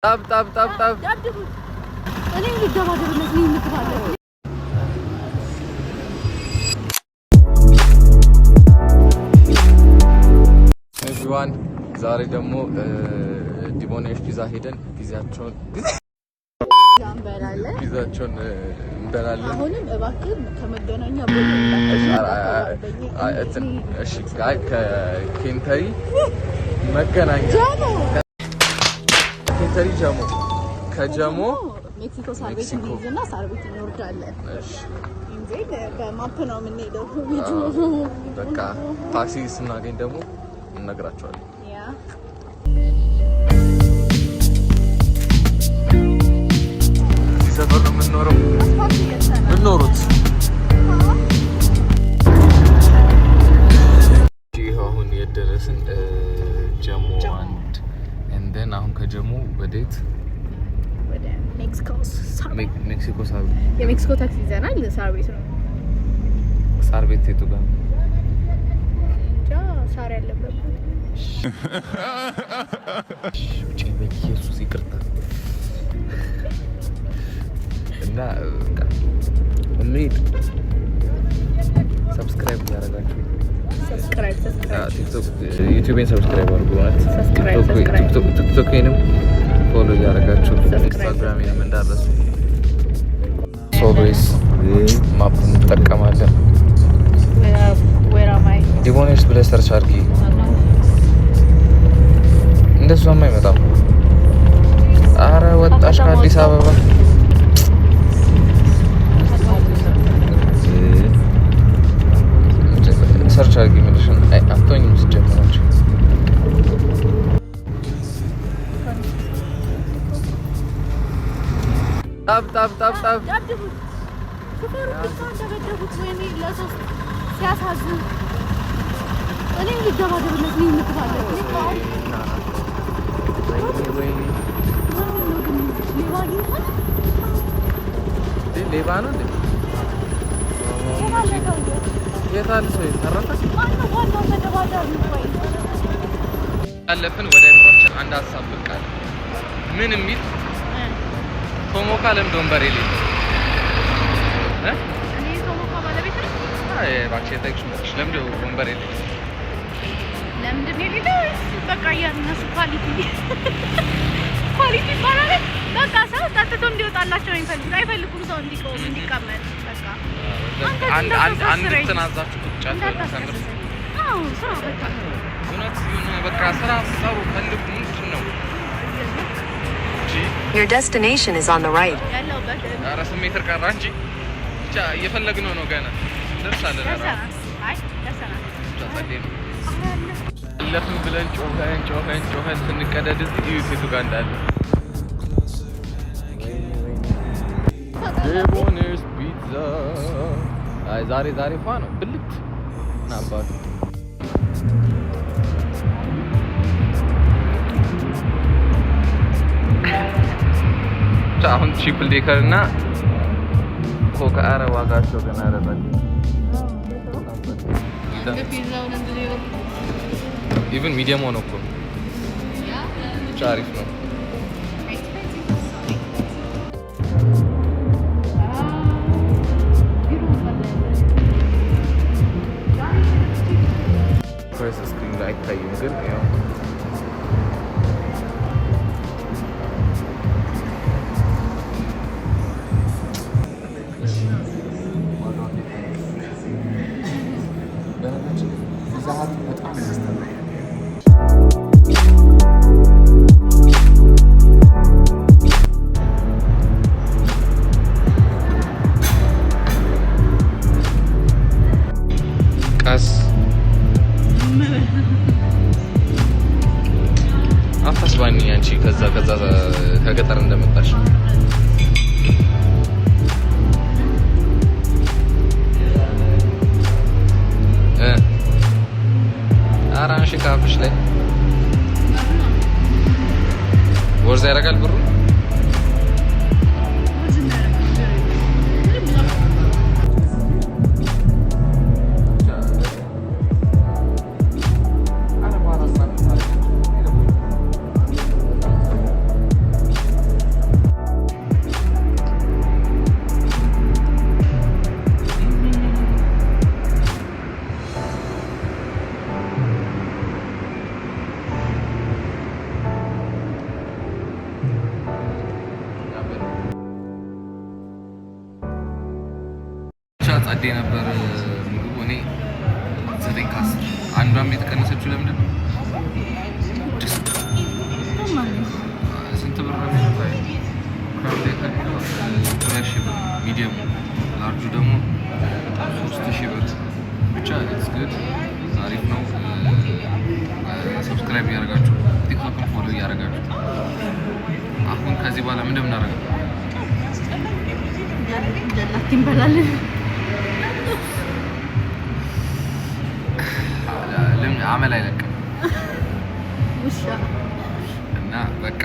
ጣብ ጣብ ጣብ ጣብ። እኔ ልደባደብለት ነው የምትባለው። Everyone፣ ዛሬ ደግሞ ዲቦኔሽ ፒዛ ሄደን ፒዛቸውን እንበላለን። ፒዛቸውን እንበላለን። አሁንም እባክህ ከመገናኛ እሺ፣ አይ ከኬንተሪ መገናኛ ኬንተሪ ጀሞ፣ ከጀሞ ሜክሲኮ ሳር ቤት ሜክሲኮ። እንይዝና ሳር ቤት እንወርዳለን። እሺ። እንጂ በ map ነው የምንሄደው። በቃ ታክሲ ስናገኝ ደግሞ እንነግራቸዋለን። Yeah. እዚህ ሰፈር ነው የምንኖረው የምንኖሩት። ይኸው አሁን የደረስን ጀሞ አንድ and then አሁን ከጀሞ ወዴት? ወደ ሜክሲኮ ሳር ቤት። ሜክሲኮ ሳር ቤት። የሜክሲኮ ታክሲ ይዘናል። ሳር ቤት ነው። ሳር ቤት የቱ ጋር? እንጃ፣ ሳር ያለበት ቦታ። ውጭ በኢየሱስ ይቅርታ። እና በቃ እንሂድ። Subscribe እያደረጋችሁ Subscribe, subscribe. ቲክቶክ ዩቲዩብን subscribe አድርጉ። እውነት Subscribe, subscribe. ቲክቶኬንም follow እያደረጋችሁ Subscribe. ኢንስታግራሜንም እንዳረሱ። Always map እንጠቀማለን። Where am I? ዲቦኔስ ብለሽ search አድርጊ። እንደሷም አይመጣም። አረ ወጣሽ ከአዲስ አበባ። Search አድርጊ የምልሽን። አይ አትሆኝም ሲጀመር አንቺ። ጣብ ጣብ ጣብ ጣብ። ደብድቡት። ሹፌሩ ብቻ እንደበደቡት። ወይኔ ለሶስት ሲያሳዝን። እኔ ልደባደብለት ነው የምትባለው። ወይኔ! ሌባ አግኝተን ሌባ ነው እንዴ? የት አለ ሰውዬው? የት አለ ሰው ተረፈ? ማነው ዋናው ተደባዳቢ? ቆይ። ያለፍን ወደ አእምሯችን አንድ ሀሳብ ብቅ አለ። ምን የሚል? ቶሞካ ለምን ወንበር የሌለው እ? እኔ ቶሞካ ባለቤት ነኝ። አይ እባክሽ፣ የጠየቅሽ መሰለሽ። ለምን ወንበር የሌለው? ለምንድን ነው የሌለው? ወይስ በቃ የእነሱ quality quality ይባላል። በቃ ሰው ጠጥቶ እንዲወጣላቸው ነው የሚፈልጉት። አይፈልጉም ሰው እንዲቆም እንዲቀመጥ። በቃ አንተ ግን አንድ አንድ አንድ እንዳታሳስረኝ። እንትን አዛችሁ ቁጭ አትበሉ ከምር። እንዳታስቀስሰኝ። አዎ ስራ በቃ። እውነት የሆነ በቃ ስራ ሰሩ ፈልጉ። ምንድን ነው እንጂ? Your destination is on the right. ያለሁበት ኧረ 8 ሜትር ቀራ እንጂ ብቻ እየፈለግነው ነው ገና እንደርሳለን። ኧረ ደርሰናል። አይ ደርሰናል። ብቻ ጸዴ ነው። አለፍን ብለን ጮኸን ጮኸን ጮኸን ስንቀደድ እዚህ እዩት የቱ ጋር እንዳለ ዴቦኔርስ ፒዛ። አይ ዛሬ ዛሬ ፏ ነው ብልት እና አባቱ። ብቻ አሁን triple decker እና ኮካ። ኧረ ዋጋቸው ገና ኧረ ጸዴ። Even medium ሆኖ እኮ ነው። ብቻ አሪፍ ነው። First screen ላይ አይታይም ግን ያው በነገራችን ላይ ፒዛ ሀት በጣም ያስጠላል። ቀስ አታስባኝ አንቺ ከዛ ከገጠር እንደመጣሽ። ኧረ አንሺ ካፍሽ ላይ። Worth ያደርጋል ብሩ። ጸዴ ነበር ምግቡ። እኔ 9 ከ10። አንዷም የተቀነሰችው ለምንድን ነው? ድስት ስንት ብር ነው የሚለው? Crab decker የሚለው 2,000 ብር medium፣ large ኡ ደግሞ 3,000 ብር። ብቻ it's good፣ አሪፍ ነው። Subscribe እያደረጋችሁ፣ ቲክቶክን follow እያደረጋችሁ፣ አሁን ከዚህ በኋላ ምንድን ነው የምናደርገው? ጀላቲ እንበላለን። ለምን አመል አይለቅም? ውሻ። እና በቃ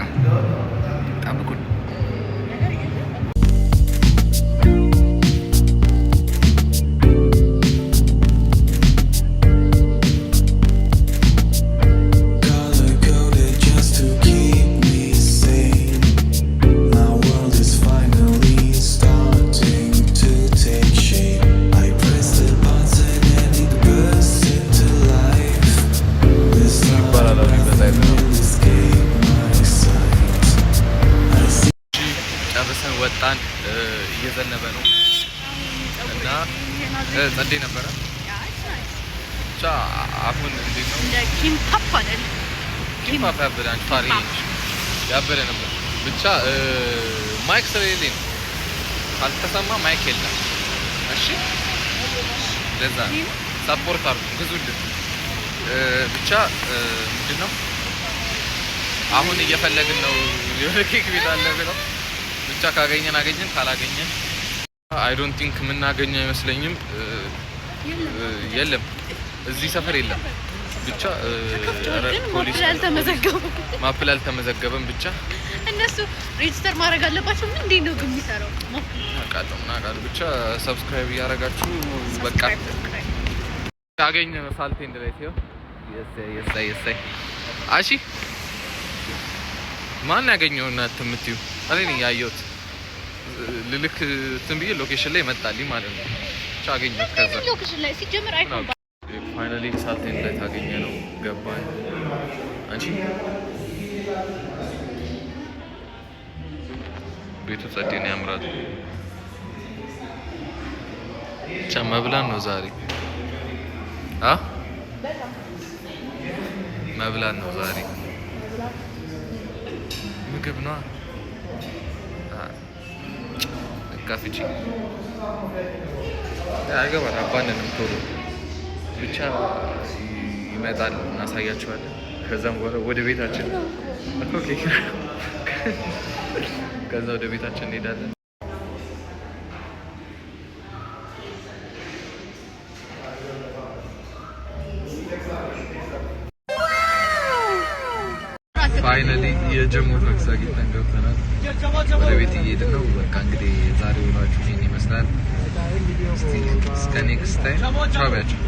ጠብቁን። Color coded just to keep me sane. My world is finally starting to take shape. I press the button and it bursts into life. This time nothing will escape my sight. I see. ጨርሰን ወጣን። እየዘነበ ነው እና ጸዴ ነበረ። ብቻ አሁን እንዴት ነው? እንደ ኪምፓፕ አይደል? ኪምፓፕ ያበደ፣ አንቺ ፋሪ ያበደ ነበር። ብቻ mic ስለሌለኝ ነው፣ ካልተሰማ mic የለም። እሺ ለዛ ነው፣ support አድርጉ፣ ግዙልን። ብቻ ምንድን ነው፣ አሁን እየፈለግን ነው የሆነ ኬክ ቤት አለ ብለው። ብቻ ካገኘን አገኘን፣ ካላገኘን I don't think የምናገኘው አይመስለኝም። የለም፣ እዚህ ሰፈር የለም። ብቻ ተከፍቷል ግን map ፖሊስ ላይ አልተመዘገቡም። Map ላይ አልተመዘገበም። ብቻ እነሱ register ማድረግ አለባቸው። ምን እንዴት ነው ግን የሚሰራው? Map አውቃለሁ፣ ምን አውቃለሁ። ብቻ subscribe እያደረጋችሁ በቃ Subscribe. አገኘ ነው Salt and Light ሲሆን የሰይ የሰይ የሰይ። አሺ ማን ያገኘው እናንተ የምትዩ? እኔ ነኝ ያየሁት። ልልክ እንትን ብዬ location ላይ መጣልኝ ማለት ነው። ብቻ አገኘሁት ከዛ Location ላይ ሲጀምር አይፎን Finally Salt and Light አገኘ ነው፣ ገባን። አንቺ ቤቱ ጸዴ ነው፣ ያምራል። ብቻ መብላን ነው ዛሬ፣ አ መብላን ነው ዛሬ። ምግብ ነው። በቃ ፍጪ አይገባል። አባንንም ቶሎ ብቻ ይመጣል፣ እናሳያቸዋለን። ከዛም በኋላ ወደ ቤታችን፣ okay፣ ከዛ ወደ ቤታችን እንሄዳለን። Finally የጀሞ ታክሲ አግኝተን ገብተናል። ወደ ቤት እየሄድን ነው። በቃ እንግዲህ ዛሬ ውሏችሁ ይሄን ይመስላል። እስቲ እስከ next time ቻው ቢያቸው።